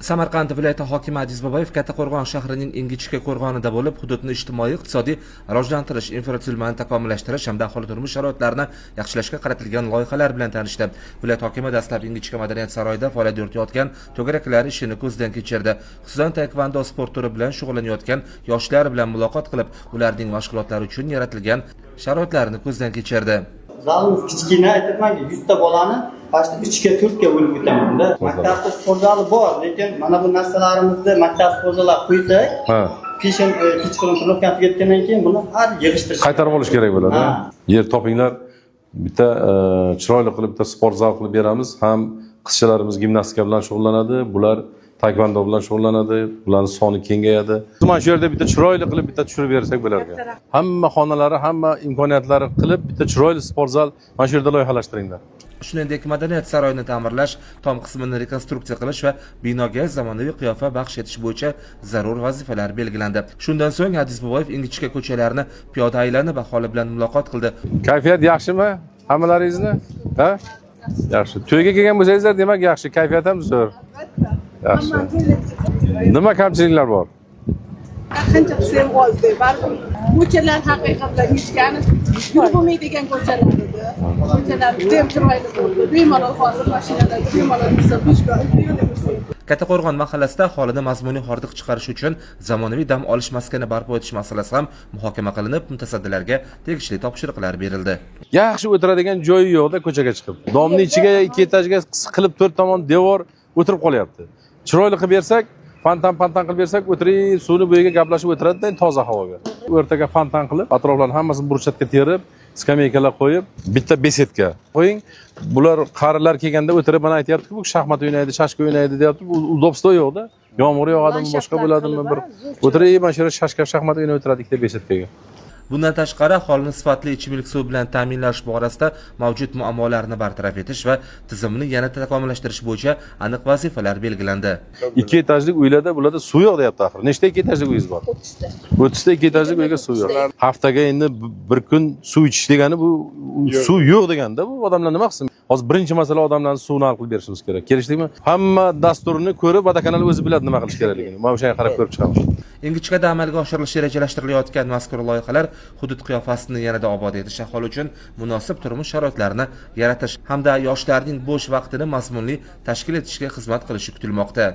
Samarqand viloyati hokimi Adiz Boboyev Kattaqo'rg'on shahrining Ingichka qo'rg'onida bo'lib, hududni ijtimoiy iqtisodiy rivojlantirish, infratuzilmani takomillashtirish hamda aholi turmush sharoitlarini yaxshilashga qaratilgan loyihalar bilan tanishdi. Viloyat hokimi dastlab Ingichka madaniyat saroyida faoliyat yuritayotgan to'garaklar ishini ko'zdan kechirdi. Xususan, taekvondo sport turi bilan shug'ullanayotgan yoshlar bilan muloqot qilib, ularning mashg'ulotlari uchun yaratilgan sharoitlarni ko'zdan kechirdi. Zalimiz kichkina, aytyapmanki, 100 ta bolani почти uchga, to'rtga bo'lib o'tamanda. Maktabda sport zali bor, lekin mana bu narsalarimizni maktab sport zaliga qo'ysak, peshin, kechqurun тренировка tugatgandan keyin buni har yig'ishtirish Qaytarib olish kerak bo'ladi. Ha. Yer topinglar, bitta chiroyli qilib bitta sport zal qilib beramiz. Ham qizchalarimiz gimnastika bilan shug'ullanadi, bular taekvondo bilan shug'ullanadi, bularni soni kengayadi. Mana shu yerda bitta chiroyli qilib bitta tushirib bersak bo'lar ekan. Hamma xonalari, hamma imkoniyatlari qilib bitta chiroyli sport zal mana shu yerda loyihalashtiringlar. Shuningdek, madaniyat saroyini ta'mirlash, tom qismini rekonstruksiya qilish va binoga zamonaviy qiyofa baxsh etish bo'yicha zarur vazifalar belgilandi. Shundan so'ng Adiz Boboyev ingichka ko'chalarni piyoda aylanib, aholi bilan muloqot qildi. Kayfiyat yaxshimi hammalaringizni? Ha, yaxshi. To'yga kelgan bo'lsangizlar, demak, yaxshi, kayfiyat ham zo'r. Yaxshi. Nima kamchiliklar bor? Qancha qilsa ham ozda baribir. Ko'chalar haqiqatdan ingichkani, yurib bo'lmaydigan ko'chalar edi. Ko'chalar judayam chiroyli bo'ldi. Bemalol hozir mashinalarda bemalol yursa, peshkor piyoda yursa. Kattaqo'rg'on mahallasida aholini mazmuniy hordiq chiqarish uchun zamonaviy dam olish maskani barpo etish masalasi ham muhokama qilinib, mutasaddilarga tegishli topshiriqlar berildi. Yaxshi o'tiradigan joyi yo'qda ko'chaga chiqib. Дом ni ichiga ikki etajga qilib, to'rt tomon devor, o'tirib qolyapti. Chiroyli qilib bersak, fontan fontan qilib bersak, o'tirib, suvni bo'yiga gaplashib o'tiradida toza havoga. O'rtaga fontan qilib, atroflarni hammasini брусчатка terib, skameykalar qo'yib, bitta беседка qo'ying. Bular qarilar kelganda o'tirib, mana aytyapti-ku, bu shaxmat o'ynaydi, shashka o'ynaydi deyapti. Bu удобство yo'qda. Yomg'ir yog'adimi, boshqa bo'ladimi, bir o'tirib, mana shu yerda shashka, shaxmat o'ynab o'tiradi ikkita беседка ga. Bundan tashqari, aholini sifatli ichimlik suvi bilan ta'minlash borasida mavjud muammolarni bartaraf etish va tizimni yanada takomillashtirish bo'yicha aniq vazifalar belgilandi. Ikki etajlik uylarda, bularda suv yo'q deyapti axir. Nechta ikki etajlik uyingiz bor? 30 ta. 30 ta ikki etajlik uyga suv yo'q. Haftaga endi bir kun suv ichish degani, bu suv yo'q deganda, bu odamlar nima qilsin? Hozir birinchi masala, odamlarni suvni hal qilib berishimiz kerak. Kelishdikmi? Hamma dasturni ko'rib, vodokanal o'zi biladi nima qilish kerakligini. Mana o'shanga qarab ko'rib chiqamiz. Ingichkada amalga oshirilishi rejalashtirilayotgan mazkur loyihalar hudud qiyofasini yanada obod etish, aholi uchun munosib turmush sharoitlarini yaratish hamda yoshlarning bo'sh vaqtini mazmunli tashkil etishga xizmat qilishi kutilmoqda.